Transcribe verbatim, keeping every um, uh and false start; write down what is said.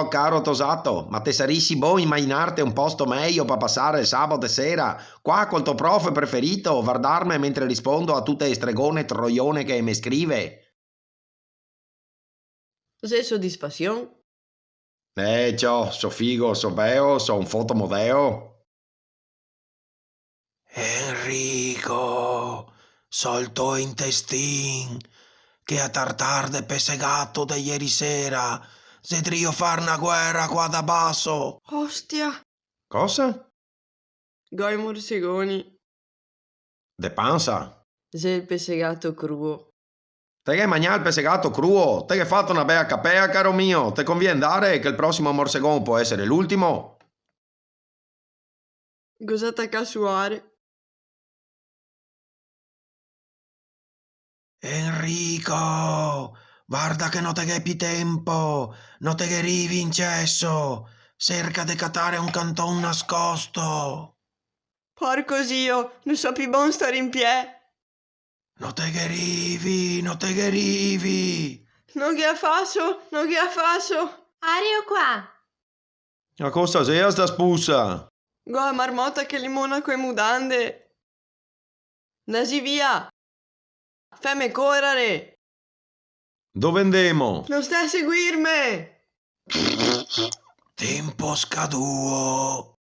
caro tosato, ma te sarisi bon imaginarte un posto mejo pa pasare el sabato sera, qua col to profe preferito, vardarme mentre rispondo a tute e stregone troione che me scrive? Xe sodisfasion? Eh, ciò, so figo, so beo, so un fotomodeo. Enrico, so el to intestin, che a tartar de pesegato de ieri sera, xe drio far na guera qua da baso. Ostia! Cosa? Go i morsegoni. De pansa? Xe el pesegato cruo. Te ghè magnà el pesegato cruo? Te ghè fato na bea capea, caro mio. Te convien ndare, che el prosimo morsegon pol esare l'ultimo. Go za tacà a suare. Enrico, varda che no te ghè pi tempo, no te ghe rivi in ceso, serca de catare un canton nascosto. Porco zio, no so pi bon stare in pie. No te ghe rivi, no te ghe rivi. No ghe a faso, no ghe a faso. Ario qua. Ma cosa xea sta spusa? Go a marmota che limona co e mudande. Ndasì via! Feme corare! Dove ndemo? No sta seguirme! Tempo scaduo!